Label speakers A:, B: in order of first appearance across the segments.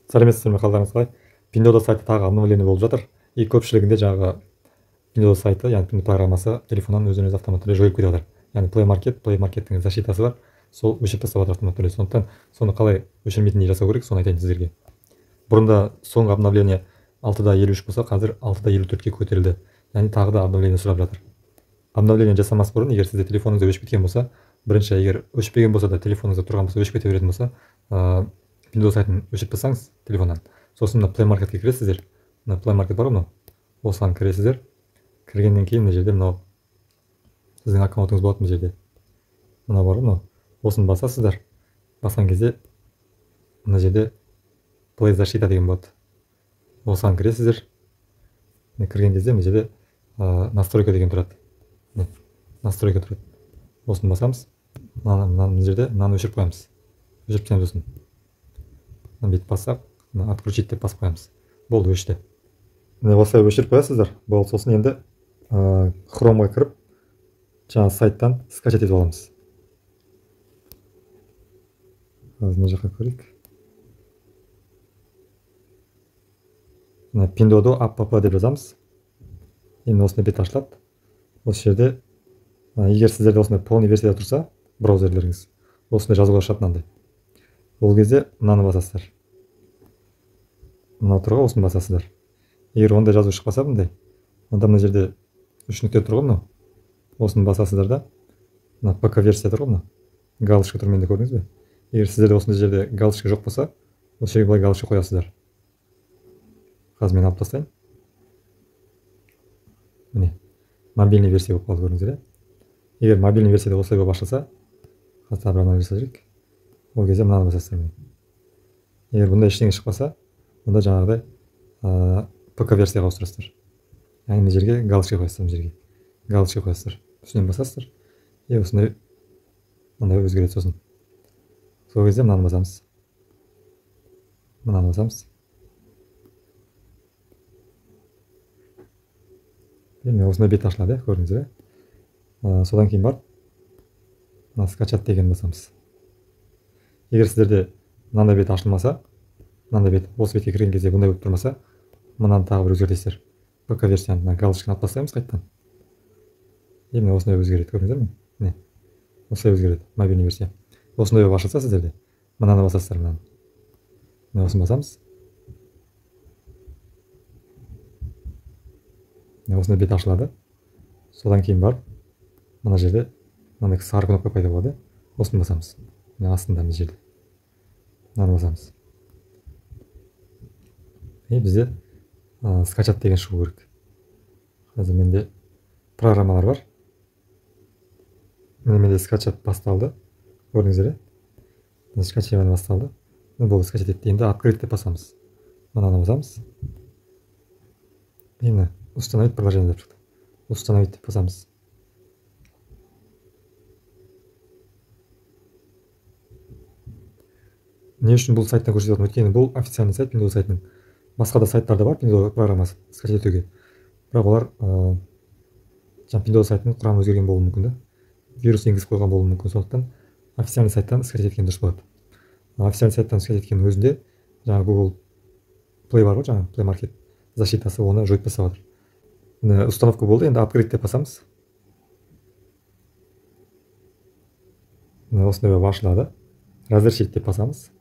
A: Сәлеметсіздер ме, қалдарыңыз қалай? Pinduoduo сайты тағы обновление болып жатыр. И көпшілігінде жаңағы Pinduoduo сайты, яғни Pinduoduo программасы телефоннан өзінен өзі автоматты түрде жойылып кетіп жатыр. Яғни Play Market, Play Market'тің защитасы бар, сол өшіріп тастап жатыр автоматты түрде. Сондықтан соны қалай өшірмейтіндей жасау керек, соны айтайын сіздерге. Бұрында соңғы обновление 6.53 болса, қазір 6.54-ке көтерілді. Яғни тағы да обновление сұрап жатыр. Обновление жасамас бұрын, егер сізде телефоныңыз өшіп кеткен болса, бірінші егер өшпеген болса да телефоныңызда тұрған болса, өшіп кете беретін болса, Pinduoduo сайтын өшіріп тастаңыз телефоннан. Сосын мына Play Marketке кіресіздер. Мына Play Market бар ғой мынау. Осыған кіресіздер. Кіргеннен кейін мына жерде мынау сіздің аккаунтыңыз болады мына жерде. Мына бар ғой мынау. Осыны басасыздар. Басқан кезде мына жерде Play защита деген болады. Осыған кіресіздер. Міне кірген кезде мына жерде настройка деген тұрады. Міне настройка тұрады. Осыны басамыз. Мына жерде мынаны өшіріп қоямыз. Өшіріп тастаймыз осыны. Мына бүйтіп бассақ, мына отключить деп басып қоямыз. Болды, өшті. Міне осылай өшіріп қоясыздар. Болды, сосын енді Chrome'ға кіріп, жаңа сайттан скачать етіп аламыз. Қазір мына жаққа көрейік. Мына Pinduoduo app деп жазамыз. Енді осындай бет ашылады. Осы жерде егер сіздерде осындай полный версияда тұрса, браузерлеріңіз осындай жазулар шығады мынандай. Ол кезде мынаны басасыздар. Мынау тұр ғой, осыны басасыздар. Егер ондай жазу шықпаса бұндай, онда мына жерде үш нүкте тұр ғой мынау. Осыны басасыздар да, мына ПК версия тұр ғой мынау. Галочка тұр менде, көрдіңіз бе? Егер сіздерде осындай жерде галочка жоқ болса, осы жерге былай галочка қоясыздар. Қазір мен алып тастайын. Міне, мобильный версия болып қалды, көрдіңіздер, иә? Егер мобильный версияда осылай болып ашылса, қазір тағы бір обновление жасау керек. Ол кезде мынаны басасыздар міне. Егер бұндай ештеңе шықпаса, онда жаңағыдай ПК версияға ауыстырасыздар. Яғни мына жерге галочка қоясыздар, мына жерге галочка қоясыздар. Үстінен басасыздар. И осындай мындай өзгереді сосын. Сол кезде мынаны басамыз. Мынаны басамыз. Міне осындай бет ашылады, көрдіңіздер, иә? Содан кейін барып мына скачать деген басамыз. Егер сіздерде мынандай бет ашылмаса, мынандай бет, осы бетке кірген кезде бұндай болып тұрмаса, мынаны тағы бір өзгертесіздер. ПК версияны мына галочканы алып тастаймыз қайтадан. И міне осындай өзгереді, көрдіңіздер ме? Міне осылай өзгереді мобильный версия. Осындай болып ашылса сіздерде мынаны басасыздар, мынаны. Міне осыны басамыз. Міне осындай бет ашылады. Содан кейін барып мына жерде мынандай сары кнопка пайда болады. Осыны басамыз. Міне астында мына жерде. Мынаны басамыз. И бізде скачать деген шығу керек. Қазір менде программалар бар. Міне менде скачать басталды. Көрдіңіздер, иә? Скачивание басталды. Міне болды, скачать етті. Енді открыть деп басамыз. Мынаны басамыз. Енді установить приложение деп шықты. Установить деп басамыз. Не үшін бұл сайттан көрсетіп жатырмын? Өйткені бұл официальный сайт Pinduoduo сайтының. Басқа да сайттар да бар Pinduoduo программасы скачать етуге. Бірақ олар жаңа Pinduoduo сайтының құрамы өзгерген болуы мүмкін да. Вирус енгізіп қойған болуы мүмкін. Сондықтан официальный сайттан скачать еткен дұрыс болады. Официальный сайттан скачать еткеннің өзінде жаңа Google Play бар ғой, жаңа Play Market защитасы оны жойып тастап жатыр. Міне установка болды, енді открыть деп басамыз. Міне осындай болып ашылады. Разрешить деп басамыз.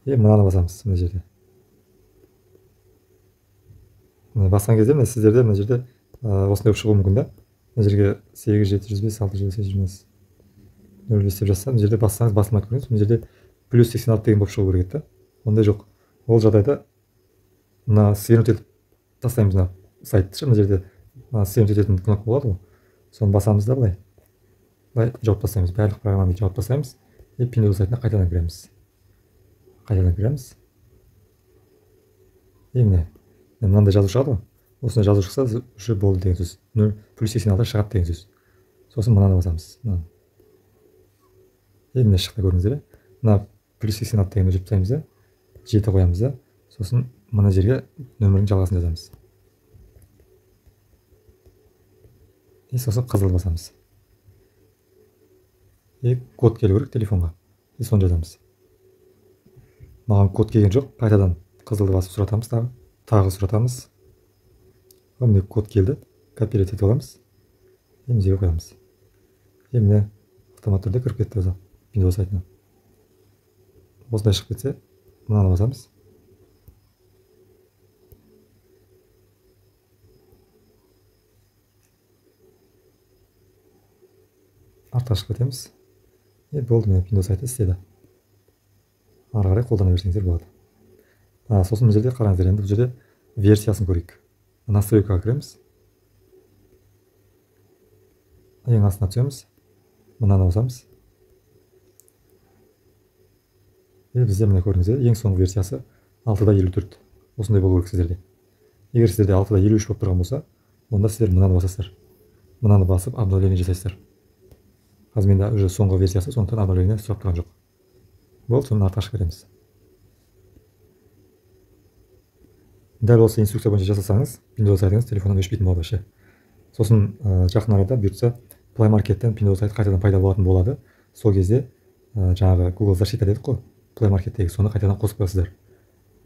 A: И мынаны басамыз мына жерде. Міне басқан кезде міне сіздерде мына жерде осындай болып шығуы мүмкін да. Мына жерге 8 705 6 7 05 05 деп жазса, мына жерде бассаңыз басылмайды, көрдіңіз. Мына жерде плюс 86 деген болып шығу керек еді да. Ондай жоқ. Ол жағдайда мына свернуть етіп тастаймыз мына сайтты. Мына жерде мына свернуть ететін кнопка болады ғой. Соны басамыз да былай. Былай жауып тастаймыз. Барлық программаны жауып тастаймыз. И Pinduoduo сайтына қайтадан кіреміз. Қайтадан кіреміз. И міне мынандай жазу шығады ғой. Осындай жазу шықса, уже болды деген сөз. 0 плюс 86 шығады деген сөз. Сосын мынаны басамыз. Мынаны. И міне шықты, көрдіңіздер, иә? Мына плюс 86 дегенді өшіріп тастаймыз да, 7 қоямыз да, сосын мына жерге нөмірдің жалғасын жазамыз. И сосын қызыл басамыз. И код келу керек телефонға. И соны жазамыз. Маған код келген жоқ, қайтадан қызылды басып сұратамыз тағы. Тағы сұратамыз. Міне код келді. Копировать етіп аламыз. Мына жерге қоямыз. Міне автомат түрде кіріп кетті өзі Windows сайтына. Осындай шығып кетсе, мынаны басамыз. Артқа шығып кетеміз. Болды, міне Windows сайты істеді. Ары қарай қолдана берсеңіздер болады. Сосын бұл жерде қараңыздар, енді бұл жерде версиясын көрейік. Настройкаға кіреміз. Ең астына түсеміз. Мынаны басамыз. Бізде міне көрдіңіздер, ең соңғы версиясы 6.54. Осындай болу керек сіздерде. Егер сіздерде 6.53 болып тұрған болса, онда сіздер мынаны басасыздар. Мынаны басып обновление жасайсыздар. Қазір менде уже соңғы версиясы, сондықтан обновление сұрап тұрған жоқ. Болды, сонымен артқа шығып кетеміз. Дәл осы инструкция бойынша жасасаңыз, Windows сайтыңыз телефоннан өшпейтін болады вообще. Сосын жақын арада бұйыртса Play Market'тен Windows сайт қайтадан пайда болатын болады. Сол кезде жаңағы Google защита дедік қой, Play Market'тегі, соны қайтадан қосып қоясыздар.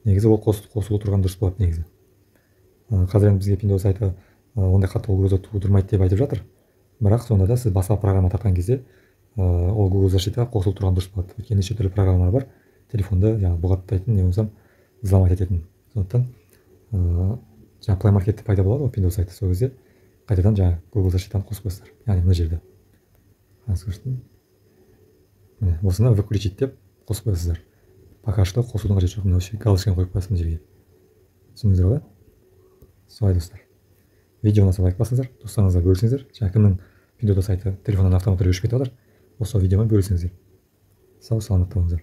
A: Негізі ол қосылу тұрған дұрыс болады негізі. Қазір енді бізге Windows сайты ондай қатты угроза тудырмайды деп айтып жатыр. Бірақ сонда да сіз басқа программа тартқан кезде ол Google защита қосылып тұрған дұрыс болады. Өйткені неше түрлі программалар бар, телефонды жаңағы бұғаттайтын, не болмаса взломать ететін. Сондықтан жаңа Play Market'те пайда болады ғой Windows сайты, сол кезде қайтадан жаңа Google защитаны қосып қоясыздар. Яғни мына жерде. Міне осыны выключить деп қосып қоясыздар. Пока что қосудың қажеті жоқ. Мына осы галочканы қойып қоясыз мына жерге. Түсіндіңіздер ғой? Солай достар. Видео ұнаса лайк басыңыздар, достарыңызға бөлісіңіздер. Жаңа кімнің Windows сайты телефоннан автомат түрде өшіп кетіп жатыр, осы видеомен бөлісіңіздер. Сау саламатта болыңыздар.